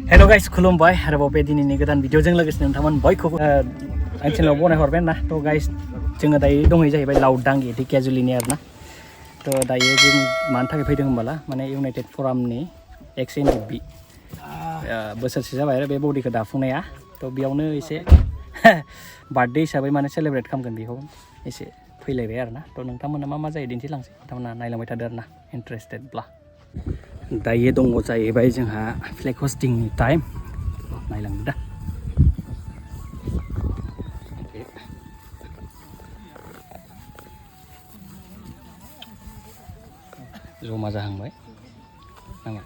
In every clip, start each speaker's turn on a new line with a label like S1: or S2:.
S1: हेल' guys खुलुमबाय आरोबाव बे दिनैनि गोदान भिडिअजों लोगोसे नोंथांमोन बयखौबो आं चेनेलाव बनायहरबाय ना थ' गाइस जोङो दायो दंहैयो जाहैबाय लाउदांगि धेकियाजुलिनि आरोना थ' दायो जों मानि थाखाय फैदों होनबाला माने इउनाइटेड फरामनि XNDP बोसोरसे जाबाय आरो बे बडिखौ दाफुंनाया थ' बेयावनो एसे बार्थडे हिसाबै माने सेलेब्रेट खालामगोन बेखौ एसे फैलायबाय आरोना थ' नोंथांमोना मा जायो दिन्थिलांसै नोंथांमोना नायलांबाय थादो आरोना इन्टारेस्टेडब्ला दायो दङ जाहैबाय जोंहा फ्लेग हस्टिंनि टाइम नायलांदो दा जमा जाहांबाय नामा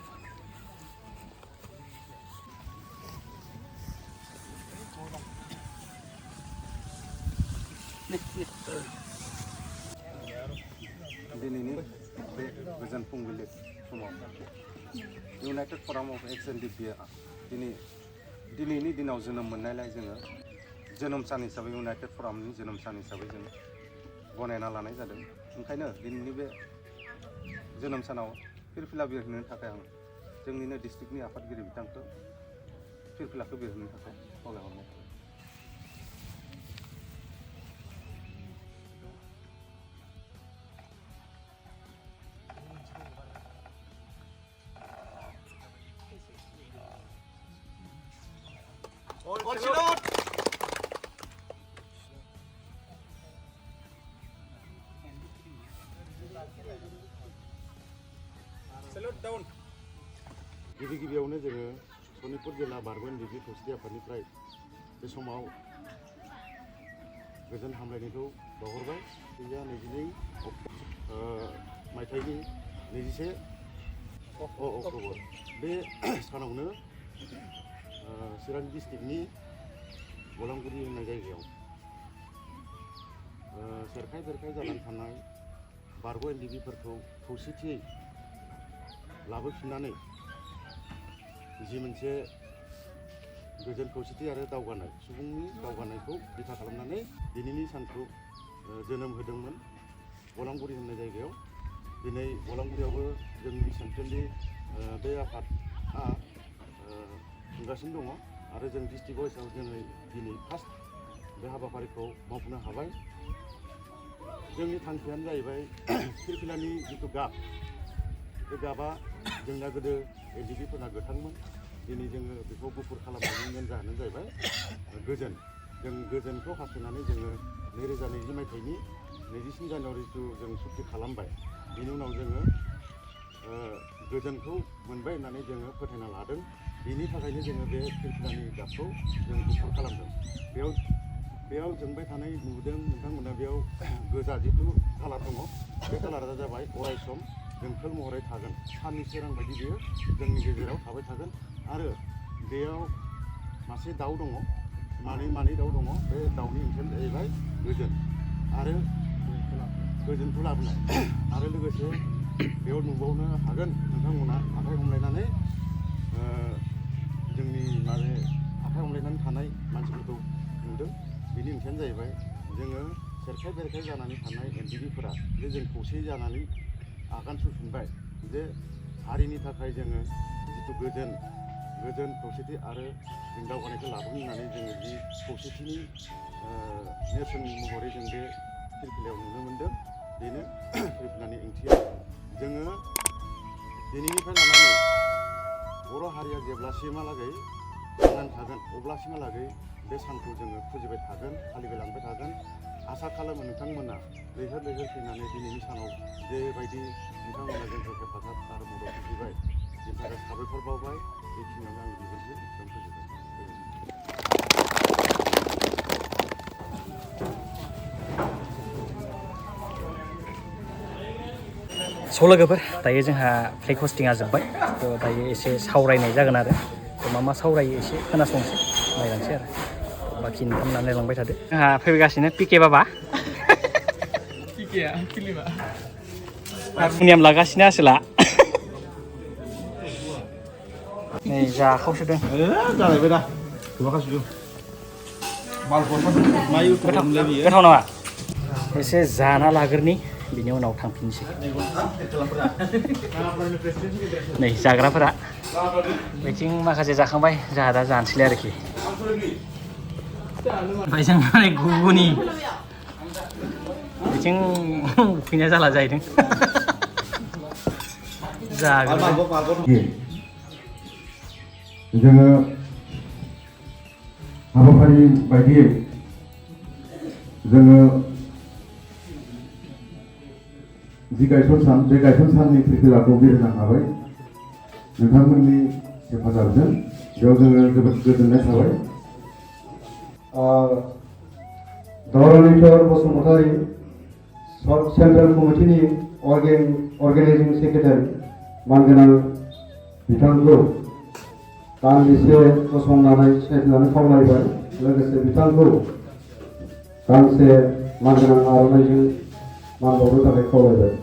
S2: दिनैनि बे गोजोन फुंबिलि समाव इउनाइटेड फराम अफ XNDP दिनैनि दिनाव जोनोम मोननायलाय जोङो जोनोम सान हिसाबै इउनाइटेड फरामनि जोनोम सान हिसाबै जों गनायना लानाय जादों ओंखायनो दिनैनि बे जोनोम सानाव फिरफिला बिरहोनो थाखाय आं जोंनिनो डिस्ट्रिक्टनि आफादगिरि बिथांखौ फिरफिलाखौ बिरहोनो थाखाय खावलायहरनाय जाबाय। गिबियावनो जोङो सनितपुर जिल्ला बारग'न डिग्री खौसेथि आफादनिफ्राय बे समाव गोजोन हामलायनायखौ बावहरबाय। गैया 22 मायथाइनि 21 अक्ट'बर बे सानावनो चिरां डिस्ट्रिक्टनि बलांगुरि होननाय जायगायाव सेरखाय बेरखाय जानानै थानाय बारग' एनडिपिफोरखौ खौसेथियै लाबोफिननानै जि मोनसे गोजोन खौसेथि आरो दावगानाय सुबुंनि दावगानायखौ बिथा खालामनानै दिनैनि सानखौ जोनोम होदोंमोन बलांगुरि होननाय जायगायाव। दिनै बलांगुरियावबो जोंनि सेन्ट्रेलनि बे आफादआ खुंगासिनो दङ आरो जों डिस्ट्रिक्ट वाइसआव जोङो दिनै फार्स्ट बे हाबाफारिखौ मावफुंनो हाबाय। जोंनि थांखियानो जाहैबाय फिरफिलानि जिथु गाब बे गाबा जोंना गोदो एनडिपिफोरना गोथांमोन दिनै जोङो बेखौ गुफुर खालामनायनि मेन जाहोनानो जाहैबाय गोजोन। जों गोजोनखौ हास्थायनानै जोङो 2020 मायथाइनि 23 जानुवारिखौ जों सुक्ति खालामबाय। बेनि उनाव जोङो गोजोनखौ मोनबाय होननानै जोङो फोथायना लादों। बेनि थाखायनो जोङो बे फिरफिलानि गाबखौ जों गुफुर खालामदों। बेयाव जोंबाय थानाय नुदों नोंथांमोना बेयाव गोजा जिथु कालार दङ बे कालारा जाबाय अराय सम जोंखोल महरै थागोन। साननि सोरां बायदि बेयो जोंनि गेजेराव थाबाय थागोन आरो बेयाव मासे दाउ दङ मानै दाउ दङ बे दाउनि ओंथियानो जाहैबाय गोजोन आरो गोजोनखौ लाबोनाय आरो लोगोसे बेयाव नुबावनो हागोन नोंथांमोना आखाइ हमलायनानै जोंनि माने आखाइ हमलायनानै थानाय मानसिफोरखौ नुदों। बेनि ओंथियानो जाहैबाय जोङो सेरखाय बेरखाय जानानै थानाय एनडिपिफोरा जे जों खौसे जानानै आगान सुरफिनबाय जे हारिनि थाखाय जोङो जिथु गोजोन खौसेथि आरो जों दावगानायखौ लाबोगोन होननानै जोङो जि खौसेथिनि नेरसोन महरै जों बे फिरफिलायाव नुनो मोनदों। बेनो फिरफिलानि ओंथिया। जोङो दिनैनिफ्राय लानानै बर' हारिया जेब्लासिमहालागै थांनानै थागोन अब्लासिमहालागै बे सानखौ जोङो फुजिबाय थागोन फालिबाय लांबाय थागोन। आसा खालामो नोंथांमोना लैहोर फैनानै दिनैनि सानाव जेबायदि नोंथांमोना जोंखौ हेफाजाब आरो मदद होफैबाय बेनि थाखाय साबायखर बावबाय। बेखिनियावनो आं बिबुंथि फोजोबबाय।
S1: स' लोगोफोर दायो जोंहा फ्लेग हस्टिंआ जोब्बाय थ' दायो एसे सावरायनाय जागोन आरो थ' मा सावरायो एसे खोनासंसै नायलांसै आरो बाखि नोंथांमोना नायलांबाय थादो। जोंहा फैगासिनो पिके बाबा हारमुनियाम लागासिनो आसोला नै जाखावसोदों
S2: जालायबाय दा
S1: गोथाव नङा एसे जाना लाग्रोनि बिनि उनाव थांफिनसै। नै जाग्राफोरा बेथिं माखासे जाखांबाय जोंहा दा जानोसैलाय आरोखि ओमफ्राय जों माने गुबुननि बिथिं फैनाय जाला जाहैदों जागोन
S2: जोङो हाबाफारि बायदियै जोङो जि गायसन सान बे गायसन साननि प्रिपेयारखौ बिरहोनो हाबाय नोंथांमोननि हेफाजाबजों बेयाव जोङो जोबोद गोजोननाय थाबाय धरनीधर बसुमतारी सेन्ट्रेल कमिटिनि अर्गेनाइजिं सेक्रेटारि मानगोनां बिथांखौ दान्दिसे गसंनानै सिनायथिनानै खावलायबाय लोगोसे बिथांखौ गांसे मानगोनां आर'नाइजों मान बावनो थाखाय खावलायबाय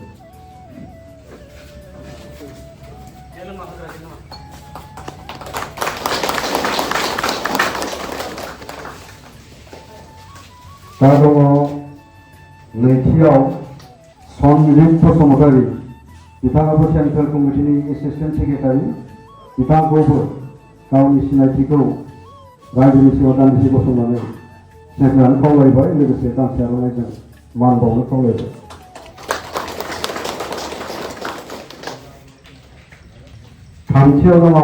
S2: दा दङ नैथियाव सनजिब बसुमतारी बिथाङाबो सेन्ट्रेल कमिटिनि एसिस्टेन्ट सेक्रेटारि बिथांखौबो गावनि सिनायथिखौ रायजोनि सिगाङाव दान्दिसे गसंनानै सिनायथिनानै खावलायबाय लोगोसे गांसे आर'नाइजों मान बावनो खावलायबाय थामथियाव दङ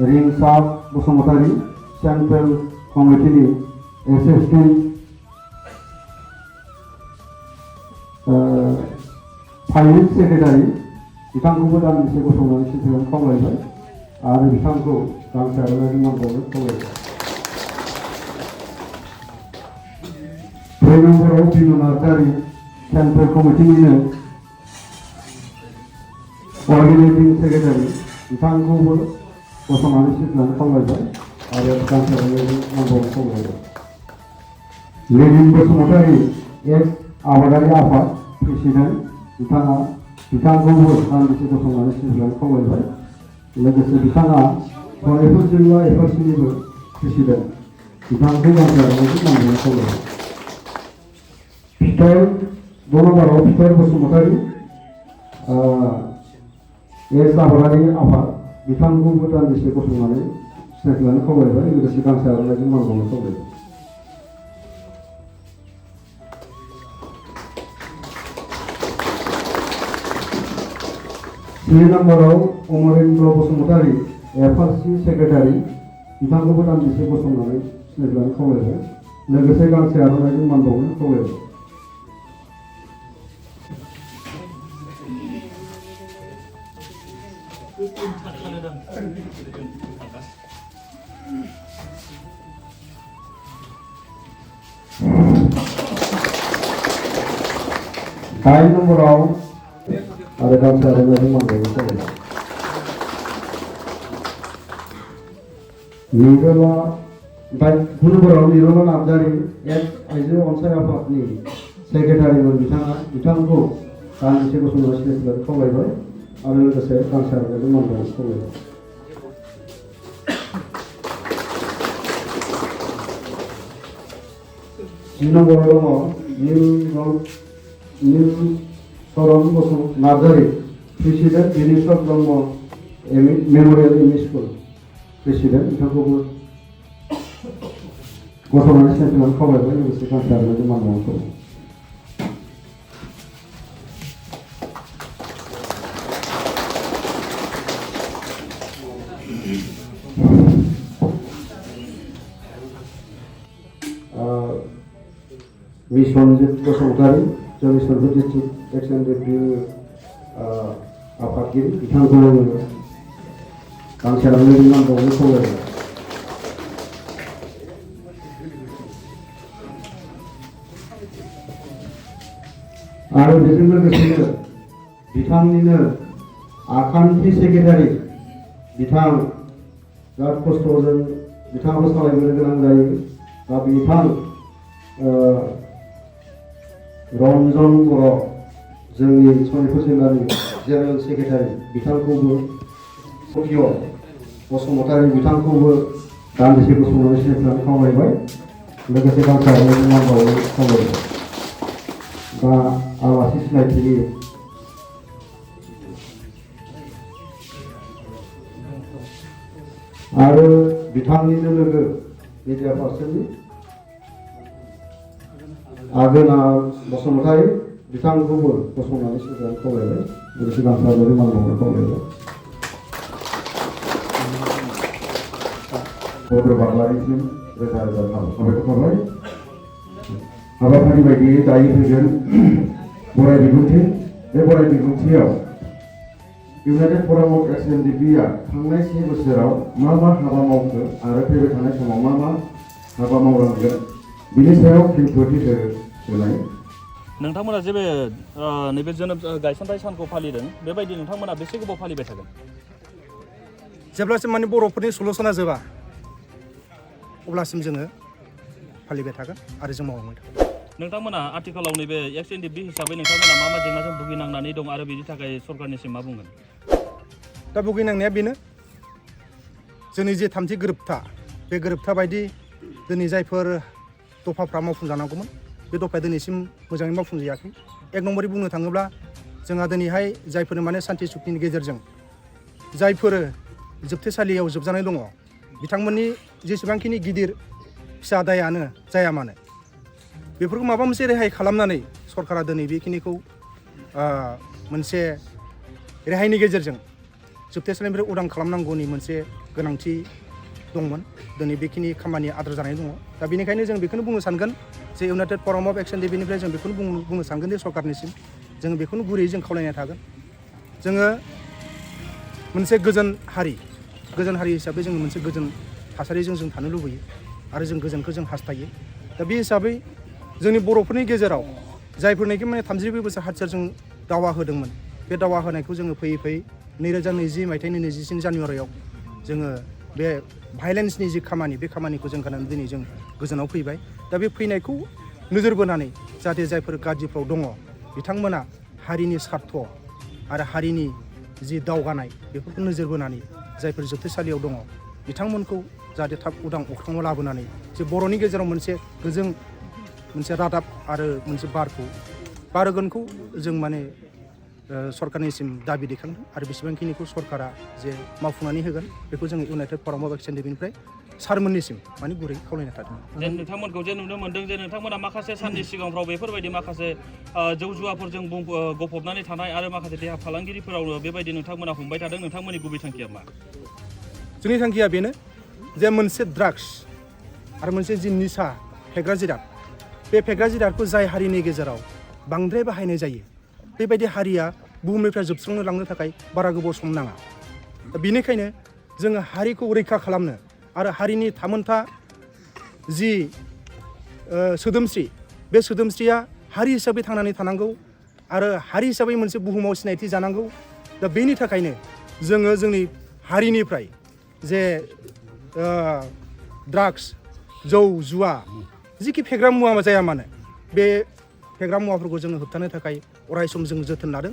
S2: रिंसार बसुमतारी सेन्ट्रेल कमिटिनि एसिस्टेन्ट फाइनेन्स सेक्रेटारि बिथांखौबो दान्दिसे गसंनानै सिनायथिनानै खावलायबाय आरो बिथांखौ गांसे आर'नाइजों मान बावनो खावलायबाय ब्रै नम्बराव बिनु नार्जारि सेन्ट्रेल कमिटिनिनो अर्गेनाइजिं सेक्रेटारि बिथांखौबो गसंनानै सिनायथिनानै खावलायबाय आरो गांसे आर'नाइजों मान बावनो खावलायबाय लेनिन बसुमतारी एक्स आबादारि आफाद प्रेसिडेन्ट बिथांखौबो दान्दिसे गसंनानै सिनायथिनानै खावलायबाय लोगोसे बिथाङा फरायफोर जिल्ला एफआरसिनिबो प्रेसिडेन्ट बिथांखौ गांसे आर'नाइजों मान बावनो खावलायबाय फिथर दरबाराव फिथर बसुमतारी एस आबादारि आफाद बिथांखौबो दान्दिसे गसंनानै सिनायथिनानै खावलायबाय लोगोसे गांसे आर'नाइजों मान बावनो खावलायबाय स्नि नम्बराव अमरेन्द्र बसुमतारी एफआरसि सेक्रेटारि बिथांखौबो दान्दिसे गसंनानै सिनायथिनानै खावलायबाय लोगोसे गांसे आर'नाइजों मान बावनो खावलायबाय दाइन नम्बराव आरो गांसे आर'नाइजों मान बावनो खावलायबाय निरला गु नम्बराव निरला नार्जारि एक्स आइजो अनसाय आफादनि सेक्रेटारिमोन बिथांखौ दान्दिसे गसंनानै सिनायथिनानै खावलायबाय आरो लोगोसे गांसे आर'नाइजों मान बावनो खावलायबाय जि नम्बराव दङ Nilcharan Narzary president Bineswar Brahma memorial M E school president बिथांखौबो गसंनानै सिनायथिनानै खावलायबाय लोगोसे गांसे आर'नाइजों मान बावनो खावलायबाय मिसनजित बसुमतारी जोंनि सोरबो डिस्ट्रिक्ट एक्सन रिभिउ आफादगिरि बिथांखौ गांसे आर'नाइजों मान बावनो खावलायबाय आरो बेजों लोगोसेनो बिथांनिनो आखान्थि सेक्रेटारि बिथां बिराद खस्थ'जों बिथाङाबो सालायनो गोनां जायो दा बिथां रन्जन बर' जोंनि सनितपुर जिल्लानि जेनेरेल सेक्रेटारि बिथांखौबो सखिय बसुमतारी बिथांखौबो दान्दिसे गसंनानै सिनायथिनानै खावलायबाय लोगोसे गांसे आर'नाइजों मान बावनो खावलायबाय दा आलासि सिनायथिनि आरो बिथांनिनो लोगो मिडिया पार्सननि आगोना बसुमतारी बिथांखौबो गसंनानै सिगां खावलायबाय आरो सिगां साजारि मान बावनो खावलायबाय बर' बाग्लारिसिम रोजा रोजा साबायखर थाबाय हाबाफारि बायदियै दायो फैगोन बराय बिबुंथि बे बराय बिबुंथियाव united front of X N D बिआ थांनाय 10 बोसोराव मा हाबा मावखो आरो फैबाय थानाय समाव मा हाबा मावलांगोन बिनि सायाव खेंफोरथि होनाय
S1: नोंथांमोना जे बे नैबे जोनोम गायसनथाय सानखौ फालिदों बेबायदि नोंथांमोना बेसे गोबाव फालिबाय थागोन
S3: जेब्लासिम माने बर'फोरनि सलुसना जोबा अब्लासिम जोङो फालिबाय थागोन आरो जों मावलांबाय थागोन
S1: नोंथांमोना आथिखालाव नैबे एक्स एन डि बि हिसाबै नोंथांमोना मा जेंनाजों भुगिनांनानै दं आरो बेनि थाखाय सरकारनिसिम मा बुंगोन
S3: दा भुगिनांनाया बेनो जोंनि जे थामथि गोरोबथा बे गोरोबथा बायदि दिनै जायफोर दफाफ्रा मावफुंजानांगौमोन बे दफाया दिनैसिम मोजाङै मावफुंजायाखै एक नम्बरै बुंनो थाङोब्ला जोंहा दिनैहाय जायफोर माने सान्थि सुक्तिनि गेजेरजों जायफोर जोबथेसालियाव जोबजानाय दङ बिथांमोननि जेसेबांखिनि गिदिर फिसा दायानो जाया मानो बेफोरखौ माबा मोनसे रेहाय खालामनानै सरकारा दिनै बेखिनिखौ मोनसे रेहायनि गेजेरजों जोबथेसालिनिफ्राय उदां खालामनांगौनि मोनसे गोनांथि दंमोन दिनै बेखिनि खामानिया आद्रा जानाय दङ दा बेनिखायनो जों बेखौनो बुंनो सानगोन जे united front of X N D बिनिफ्राय जों बेखौनो बुंनो सानगोन जे सरकारनिसिम जों बेखौनो गुरैयै जों खावलायनाय थागोन जोङो मोनसे गोजोन हारि हिसाबै जोङो मोनसे गोजोन थासारिजों जों थानो लुबैयो आरो जों गोजोनखौ जों हास्थायो दा बे हिसाबै जोंनि बर'फोरनि गेजेराव जायफोरनाखि माने 32 बोसोर हाथियारजों दावहा होदोंमोन बे दावहा होनायखौ जोङो फैयै 2020 मायथाइनि 23 जानुवारियाव जोङो बे भायलेन्सनि जि खामानि बे खामानिखौ जों गारनानै दिनै जों गोजानाव फैबाय दा बे फैनायखौ नोजोर बोनानै जाहाथे जायफोर गाज्रिफ्राव दङ बिथांमोना हारिनि स्वार्थ आरो हारिनि जि दावगानाय बेफोरखौ नोजोर बोनानै जायफोर जोबथेसालियाव दङ बिथांमोनखौ जाहाथे थाब उदां अख्राङाव लाबोनानै जे बर'नि गेजेराव मोनसे गोजों मोनसे रादाब आरो मोनसे बारगोनखौ जों माने सरकारनिसिम दाबि दैखांदों आरो बेसेबांखिनिखौ सरकारा जे मावफुंनानै होगोन बेखौ जोङो united front of X N D बिनिफ्राय सारमोननिसिम माने गुरै खावलायनाय थादों
S1: जे नोंथांमोनखौ जे नुनो मोन्दों जे नोंथांमोना माखासे साननि सिगांफ्राव बेफोरबायदि माखासे जौ जुवाफोरजों गफबनानै थानाय आरो माखासे देहा फालांगिरिफोराव बेबायदि नोंथांमोना हमबाय थादों नोंथांमोननि गुबै थांखिया मा
S3: जोंनि थांखिया बेनो जे मोनसे ड्राग्स आरो मोनसे जि निसा फेग्रा जिराद बे फेग्रा जिरादखौ जाय हारिनि गेजेराव बांद्राय बाहायनाय जायो बेबायदि हारिया बुहुमनिफ्राय जोबस्रांनो लांनो थाखाय बारा गोबाव सम नाङा बेनिखायनो जोङो हारिखौ रैखा खालामनो आरो हारिनि थामोनथा जि सोदोमस्रि बे सोदोमस्रिया हारि हिसाबै थांनानै थानांगौ आरो हारि हिसाबै मोनसे बुहुमाव सिनायथि जानांगौ दा बेनि थाखायनो जोङो जोंनि हारिनिफ्राय जे ड्राग्स जौ जुवा जिखि फेग्रा मुवा जाया मानो बे फेग्रा मुवाफोरखौ जोङो होबथानो थाखाय अराय सम जों जोथोन लादों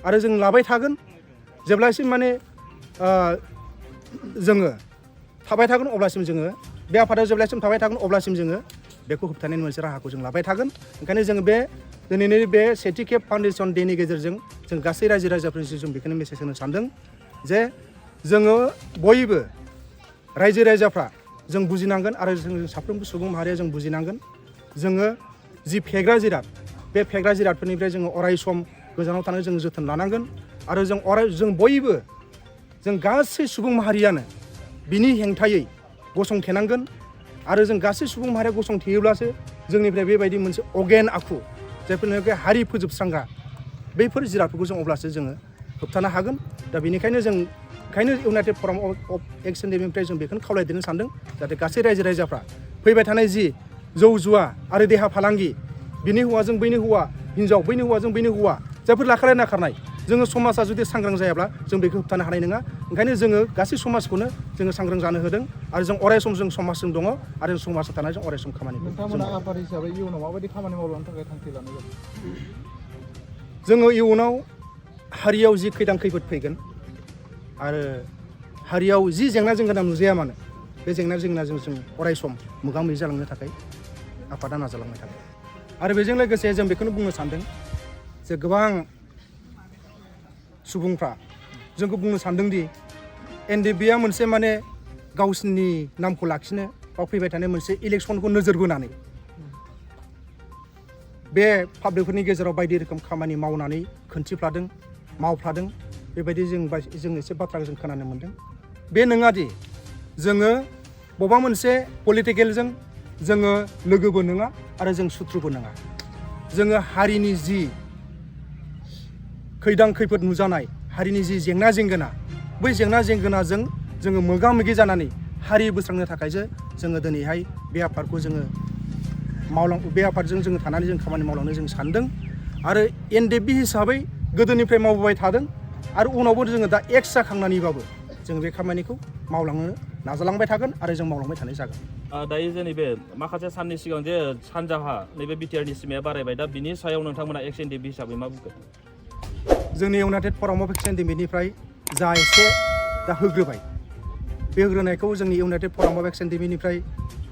S3: आरो जों लाबाय थागोन जेब्लासिम माने जोङो थाबाय थागोन अब्लासिम जोङो बे आफादाव जेब्लासिम थाबाय थागोन अब्लासिम जोङो बेखौ होबथानायनि मोनसे राहाखौ जों लाबाय थागोन ओंखायनो जोङो बे दिनैनि बे सेथि खेब फाउन्डेसन डेनि गेजेरजों जों गासै रायजो राजाफोरनिसिम जों बेखौनो मेसेज होनो सानदों जे जोङो बयबो रायजो राजाफ्रा जों बुजिनांगोन आरो जों साफ्रोमबो सुबुं माहारिया जों बुजिनांगोन जोङो जि फेग्रा जिराद बे फेग्रा जिरादफोरनिफ्राय जोङो अराय सम गोजानाव थानो जों जोथोन लानांगोन आरो जों बयबो जों गासै सुबुं माहारियानो बिनि हेंथायै गसंथेनांगोन आरो जों गासै सुबुं माहारिया गसंथेयोब्लासो जोंनिफ्राय बेबायदि मोनसे अगेन आखु जायफोरनाखि हारि फोजोबस्रांग्रा बैफोर जिरादफोरखौ जों अब्लासो जोङो होबथानो हागोन दा बेनिखायनो जों united front of X N D बिनिफ्राय जों बेखौनो खावलायदेरनो सानदों जाहाथे गासै रायजो राजाफ्रा फैबाय थानाय जि जौ जुवा आरो देहा फालांगि बिनि हौवाजों बैनि हौवा हिनजाव बैनि हौवाजों बैनि हौवा जायफोर लाखानाय नाखारनाय जोङो समाजा जुदि सांग्रां जायाब्ला जों बेखौ होबथानो हानाय नङा ओंखायनो जोङो गासै समाजखौनो जोङो सांग्रां जानो होदों आरो जों अराय सम जों समाजजों दङ आरो जों समाजाव थानाय जों अराय सम खामानि
S4: नोंथांमोना आफाद हिसाबै इयुनाव माबायदि खामानि मावलांनो थाखाय थांखि लानाय जादों
S3: जोङो इयुनाव हारियाव जि खैदां खैफोद फैगोन आरो हारियाव जि जेंना जेंगोना नुजाया मानो बे जेंना जेंनाजों जों अराय सम मोगा मोगि जालांनो थाखाय आफादा नाजालांबाय थागोन आरो बेजों लोगोसे जों बेखौनो बुंनो सानदों जे गोबां सुबुंफ्रा जोंखौ बुंनो सानदोंदि एनडिबिआ मोनसे माने गावसिनि नामखौ लाखिनो बा फैबाय थानाय मोनसे इलेक्सनखौ नोजोर बोनानै बे पाब्लिकफोरनि गेजेराव बायदि रोखोम खामानि मावनानै खोन्थिफ्लादों मावफ्लादों बेबायदि जों एसे बाथ्राखौ जों खोनानो मोन्दों। बे नङादि जोङो बबेबा मोनसे पलिटिकेलजों जोङो लोगोबो नङा आरो जों सुथ्रुबो नङा। जोङो हारिनि जि खैदां खैफोद नुजानाय हारिनि जि जेंना जेंगोना बै जेंना जेंगोनाजों जोङो मोगा मोगि जानानै हारि बोस्रांनो थाखायसो जोङो दिनैहाय बे आफादखौ जोङो बे आफादजों जोङो थानानै जों खामानि मावलांनो जों सानदों आरो एनडिएफबि हिसाबै गोदोनिफ्राय मावबोबाय थादों आरो उनावबो जोङो दा एक्स जाखांनानैबाबो जों बे खामानिखौ मावलांनो नाजालांबाय थागोन आरो जों मावलांबाय थानाय जागोन।
S5: दायो जे नैबे माखासे साननि सिगां जे सानजाहा नैबे बिटिआरनि सिमाया बारायबाय दा बिनि सायाव नोंथांमोना एक्स एनडिएफबि हिसाबै मा बुंगोन?
S3: जोंनि इउनाइटेड फराम अफ एक्स एनडिएफबिनिफ्राय जा एसे दा होग्रोबाय बे होग्रोनायखौ जोंनि इउनाइटेड फराम अफ एक्स एनडिएफबिनिफ्राय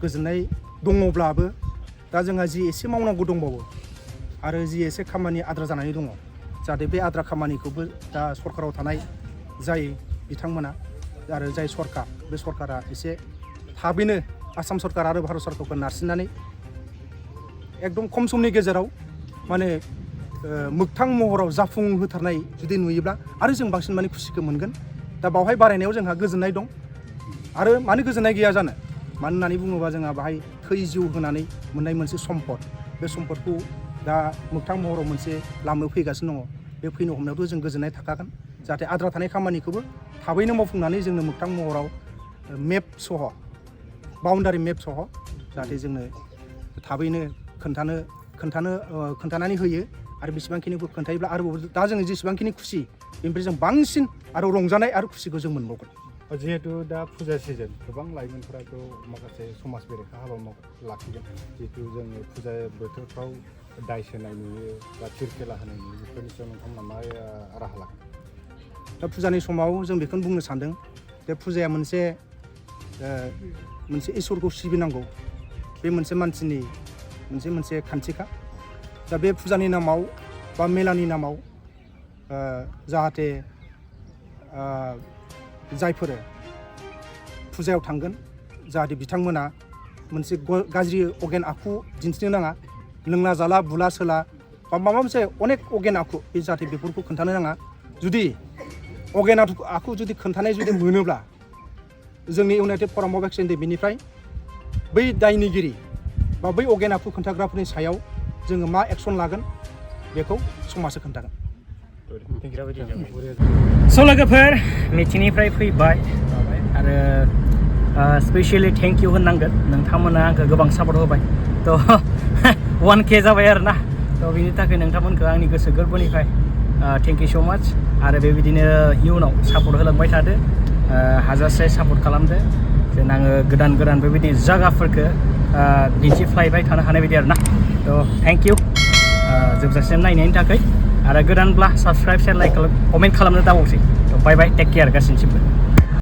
S3: गोजोननाय दङब्लाबो दा जोंहा जि एसे मावनांगौ दंबावो आरो जि एसे खामानि आद्रा जानानै दङ जाहाथे बे आद्रा खामानिखौबो दा सरकाराव थानाय जाय बिथांमोना आरो जाय सरकार बे सरकारा एसे थाबैनो आसाम सरकार आरो भारत सरकारखौ नारसिननानै एकदम खम समनि गेजेराव माने मोगथां महराव जाफुंहोथारनाय जुदि नुयोब्ला आरो जों बांसिन माने खुसिखौ मोनगोन। दा बावहाय बारायनायाव जोंहा गोजोननाय दं आरो मानो गोजोननाय गैया जानो मानो होननानै बुङोबा जोंहा बाहाय थै जिउ होनानै मोननाय मोनसे सम्पद बे सम्पदखौ दा मोगथां महराव मोनसे लामायाव फैगासिनो दङ बे फैनो हमनायावथ' जों गोजोननाय थाखागोन जाहाथे आद्रा थानाय खामानिखौबो थाबैनो मावफुंनानै जोंनो मोगथां महराव मेप सह बाउन्डारि मेप सह जाहाथे जोंनो थाबैनो खोन्थानानै होयो आरो बेसेबांखिनिखौ खोन्थायोब्ला आरोबाव दा जोङो जेसेबांखिनि खुसि बेनिफ्राय जों बांसिन आरो रंजानाय आरो खुसिखौ जों मोनबावगोन।
S6: जिहेतु दा फुजा सिजन गोबां लाइमोनफोराथ' माखासे समाज बेरेखा हाबा लाखिगोन जिहेतु जोङो फुजा बोथोरफ्राव दाय सोनाय नुयो बा थिरखेला होनाय नुयो बेफोरनि सायाव नोंथांमोना मा राहा लागोन?
S3: दा फुजानि समाव जों बेखौनो बुंनो सानदों बे फुजाया मोनसे इसोरखौ सिबिनांगौ बे मोनसे मानसिनि मोनसे खान्थिखा। दा बे फुजानि नामाव बा मेलानि नामाव जाहाथे जायफोर फुजायाव थांगोन जाहाथे बिथांमोना मोनसे गाज्रि अगेन आखु दिन्थिनो नाङा लोंला जाला बुला सोला बा माबा मोनसे अनेक अगेन आखु बे जाहाथे बेफोरखौ खोन्थानो नाङा। जुदि अगेन आखु जुदि खोन्थानाय जुदि मोनोब्ला जोंनि इउनाइटेड फराम अफ एक्स एनडिएफबिनिफ्राय बै दायनिगिरि बा बै अगेन आखु खोन्थाग्राफोरनि सायाव जोङो मा एक्सन लागोन बेखौ समाजआ खोन्थागोन।
S1: स' लोगोफोर मिथिंनिफ्राय फैबाय आरो स्पेसियेलि थेंक इउ होननांगोन नोंथांमोना आंखौ गोबां सापर्ट होबाय थ' 1K जाबाय आरो ना थ' बिनि थाखाय नोंथांमोनखौ आंनि गोसो गोरबोनिफ्राय थेंक इउ स' माच आरो बेबायदिनो इयुनाव सापर्ट होलांबाय थादो हाजासे सापर्ट खालामदो जेन आङो गोदान बेबायदि जायगाफोरखौ दिन्थिफ्लायबाय थानो हानाय बायदि आरो ना थ' थेंक इउ जोबजासिम नायनायनि थाखाय आरो गोदानब्ला साबस्क्राइब शेयार लाइक कमेन्ट खालामनो दाबावसै थ' बाय बाय टेक केयार गासिनिसिमबो।